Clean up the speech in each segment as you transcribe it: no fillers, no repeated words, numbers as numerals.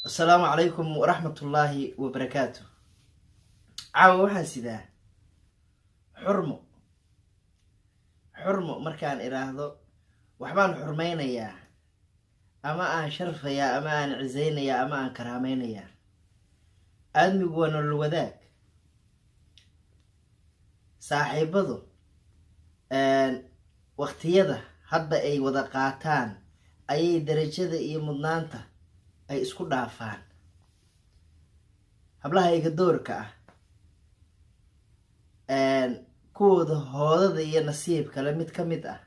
Asalaamu calaykum waraxmatullaahi wabarakaatu. Caawa waxaan sidaa xurmo. Xurmo markaan idhaahdo, waxbaan xurmaynayaa ama aan sharfayaa ama aan cisaynayaa ama aan karaameynayaa. Aadmigu waa nolol wadaag. Saaxiibadu waqtiyada hadda ay wada qaataan ayay darajada iyo mudnaanta ay isku dhaafaan. Hablahayga doorka ah, kuwooda hoodada iyo nasiib kale mid ka mid ah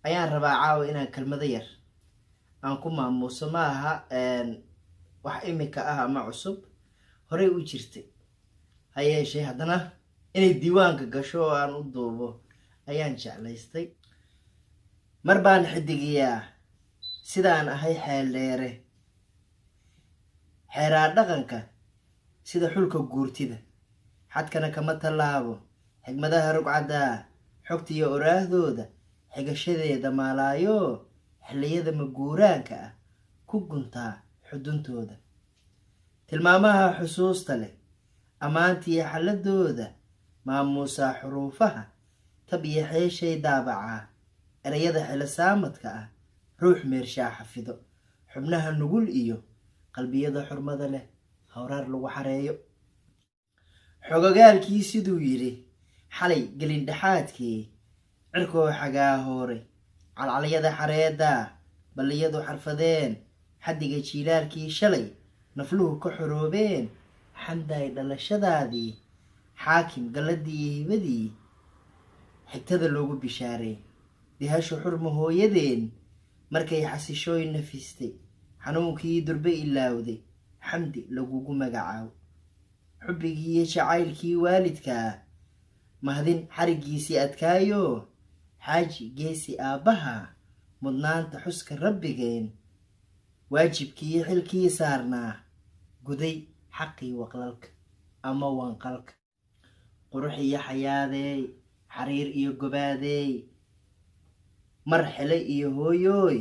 ayaan rabaa caawa inaan kelmado yar aan ku maamuuso. Ma aha wax imika ah ama cusub, horey u jirtay, ha yeeshee haddana inay diiwaanka gasho oo aan u duubo ayaan jeclaystay. Mar baan xidigiyaa sidaan ahay xeeldheere, xeeraa dhaqanka sida xulka guurtida, xadkana kama tallaabo. Xigmadaha rugcaddaa, xogtiyo oraahdooda, xigashadeeda maalaayo, xilliyada maguuraanka ah ku guntaa xuduntooda. Tilmaamaha xusuusta leh, ammaantiyo xalladooda, maamuusaa xuruufaha, tab iyo xeeshay daabacaa. Erayada xilisaamadka ah, ruux meershaa xafido. Xubnaha nugul iyo qalbiyada xurmada leh, hawraar lagu xareeyo. Xogogaalkii siduu yidhi xalay gelindhexaadkii, cirkoo xagaa hooray, calcalyada xareeddaa, balliyadu xarfadeen, xaddiga jiilaalkii shalay nafluhu ka xoroobeen, xamdaay dhalashadaadii, xaakim galladii iyo hibadii xigtada loogu bishaaray. Dihasho xurma hooyadeen markay xasishooy nafistay, xanuunkii durbe ilaawday, Xamdi lagugu magacaabo. Xubbigii iyo jacaylkii waalidkaa, mahdin xariggiisii adkaayo, Xaaji Geesi aabbaha, mudnaanta xuska Rabbigeen, waajibkii xilkii saarnaa guday, xaqii waqlalka ama wanqalka. Qurux iyo xayaadeey, xariir iyo gobaadeey, mar xele iyo hooyooy,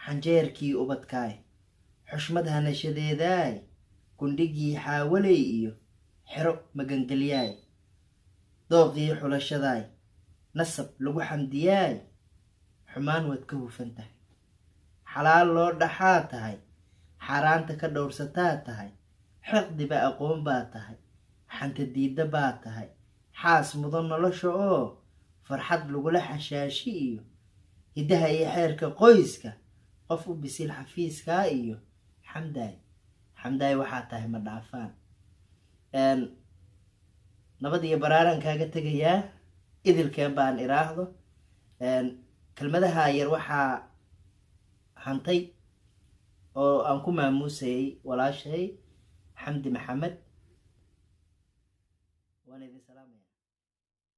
xanjeerkii ubadkaay, xushmad hanashadeedaay, gundhigii xaawaley iyo xero magangelyaay, dooqii xulashadaay, nasab lagu xamdiyaay, xumaan waad ka hufan tahay, xalaal loo dhaxaa tahay, xaaraanta ka dhowrsataa tahay, xiqdiba aqoon baa tahay, xanta diidda baa tahay, xaas mudan nolosha oo farxad lagula xashaashi iyo hiddaha iyo xeerka qoyska, qof u bisil xafiiskaa iyo Xamdaay. Xamdaay, waxaa tahay ma dhaafaan. Nabad iyo baraaran kaaga tegayaa, idilkeen baan iraahdo. Kelmadaha yar waxaa hantay oo aan ku maamuusayay walaashay Xamdi Maxamed. Waan idin salaamaya.